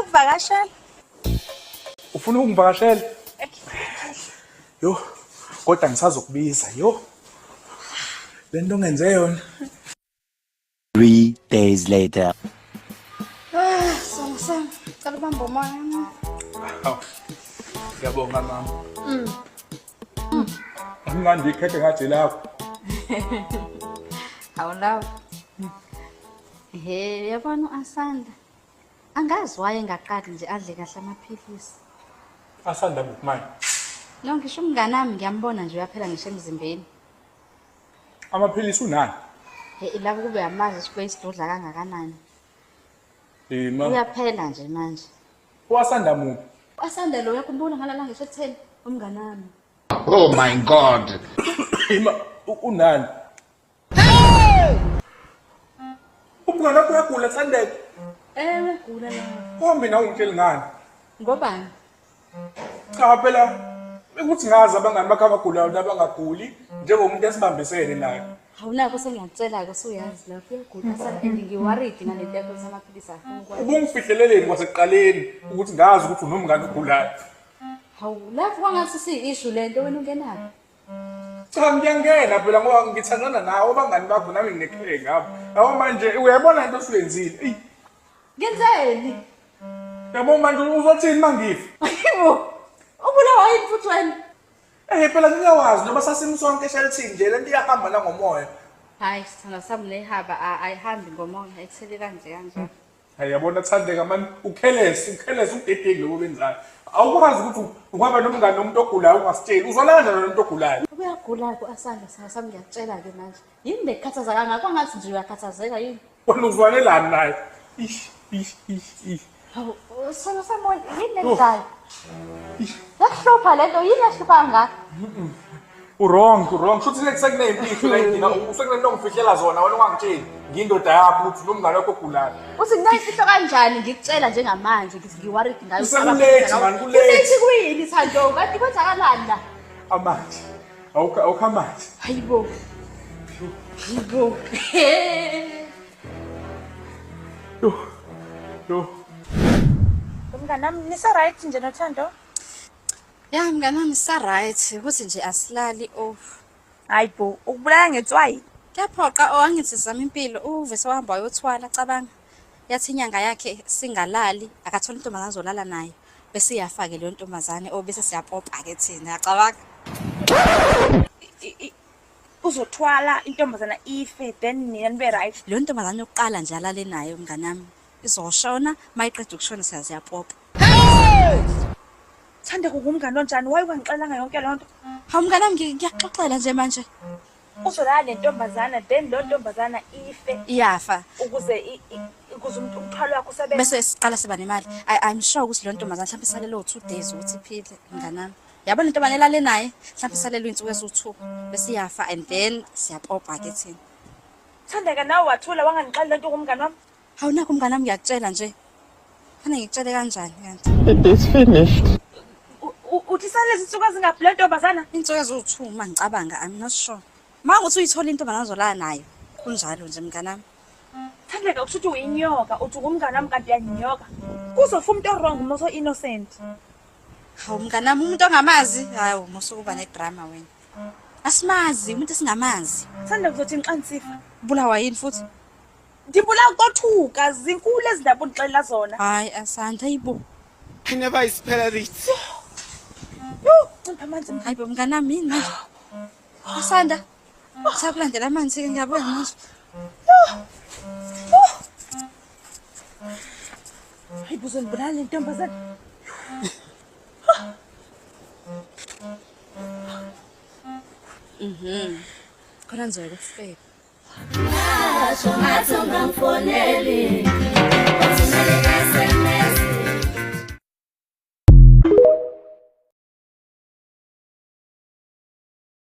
ukukuvakashela. Ufuna ukungivakashela? Yo, kodwa ngisazokubiza, yo. Le nto ongenze yona. 3 days later. Ah, sona sami. Cela ubambe umoya. Hawu. Ngiyabonga mama. Amnandi ikhekhe ngathi lakho. Hawu lawo. He, uyabona u-Asanda. Angazi waye engaqali nje adle kahle amaphilisi. Asanda kuphi manje? No, ngisho umngane wami ngiyambona nje uyaphela ngisho emzimbeni. Amaphilisi unani? He, labo kube amazi ukuthi kuyisidudla kangakanani. Eh ma. Uyaphela nje manje. Wasanda muphi? U-Asanda lo uyakhumbula ngalala ngisho ekutheni umngane wami. Oh my God. Ima unani? Umngane wakho uyagula, Thandeka. Ewe, gula la. Oh, mina ungitsheli ngani? Ngobani? Cha phela ukuthi ngazi abangani bakho abagulayo nabangaguli njengomuntu esibambisene naye. Awunakho sengiyakutshela-ke, usuyazi lapho uyagula Asanda, and ngi-worried ngalento yakho ukuthi amaphilisi afuna ukwazi. Ubungifihleleleni kwasekuqaleni ukuthi ngazi ukuthi unomngane ogulayo? Hawu, lapho kwangathi siyi-issue le nto, wena ungenaphi? Cha, ngiyangena phela ngoba ngithandana nawe, abangani bakho nami nginekhe ngabo. Yabo manje uyayibona into osuyenzile. Eyi, Ngenzeni? Yabo manje uzothini mangifa? Hayibo, ubulawa yini futhi wena? Eh, phela ngingawazi noma sasimi sonke eshelithini nje, lento iyahamba nangomoya. Hayi, sithanda sami nehaba ayihambi ngomoya, ethele kanje kanje. Hayi, yabona Thandeka mani, ukhelesi ukhelesi ubudedengu lobo benzayo. Awukwazi ukuthi ungaba nomngane nomuntu ogulayo ungasitsheli. Uzwala kanjani nomuntu ogulayo? Uyagula-ke u-Asanda, sithanda sami, ngiyakutshela-ke manje. Yini lekukhathaza kangaka? Kwangathi nje uyakhathazeka yini? Wena uzwanelani naye? Ish, ish, ish, ish. Hawu, sithanda sami, wena yini lekudlayo? Yakuhlupha le nto, yini yahlupha kangaka? U-wrong, u-wrong. Shuthi le sekuneyimfihlo la endlini. Usekunento ongifihlela zona wena ungangitsheli. Ngiyindoda yakho ukuthi nomngane wakho ogulayo. Uthi nginayimfihlo kanjani ngikutshela njengamanje ngithi ngi-worried ngayo? Seku-late, man, ku-late. Ku-late kuyini, Thando? Kanti kwenzakalani la? Amanzi. Awukho, awukho amanzi. Hayibo. Hayibo. Yo. Yo. Mngani wami, nisa-right nje noThando? Ya mngani wami, sa-right, ukuthi nje asilali off. Hayi bo, ukubulala ngetswayi. Kuyaphoqa, oh, angithi sizama impilo, uve sewahamba wayothwala, cabanga. Yathi inyanga yakhe singalali, akathola intombazane azolala nayo. Bese iyafake leyo ntombazane, oh, bese siyapopa ke thina, yacabanga. Uzothwala intombazana ife, then nina nibe right? Leyo ntombazane yokuqala nje alale nayo, mngani wami, izoshona, mayiqeda ukushona siyaziyapopa. Thandeka, ungumngani onjani? Why ungangixelanga yonke loo nto? Hawu mngani wami, ngiyakuxoxela nje manje. Uzolala nentombazana, then leyo ntombazana ife? Iyafa. Ukuze ukuze umthwalo wakho usebenze. Bese siqala siba nemali. I'm sure ukuthi leyo ntombazane mhlawumbe isalele o-2 days ukuthi iphile, mngani wami. Yabona intombazane elale naye, mhlawumbe isalelwe iy'nsuku eziwu-2 bese iyafa and then siyapopa-ke thina. Thandeka, nawe wathula wangangixelela lento, ungumngani wami. Hawu nakho mngani wami, ngiyakutshela nje. Fanele ngikutshele kanjani kanti? It is finished. Uthi salezi insuku ezingaphi le ntombazana? Iy'nsuku eziwu-2 uma ngicabanga, I'm not sure. Ma ukuthi uyithola intombazane azolala nayo. Kunjalo nje, mngani wami. Thandeka, kusho ukuthi uyinyoka, uthi ungumngani wami kanti uyanyoka. Kuzofa umuntu o-wrong uma uso-innocent. Hawu mngani wami, umuntu ongamazi. Hawu, musuke uba ne-drama wena. Asimazi, umuntu esingamazi. Thandeka, uzothi xa ndisifa? Ubulawa yini futhi? Ndibulawa kothuka, zinkulu ezi ndaba undixelela zona. Hayi Asanda, hayibo. I never spell it. Yho, ncipha amanzi. Hayibo mngani wami, yini manje? Asanda. Sakulandela amanzi ke, ngiyabona manje. Hayi bo, uzondibulala le ntombazana. Khona ngizoya kufeba. Ngasho ngathi ungangifoneli.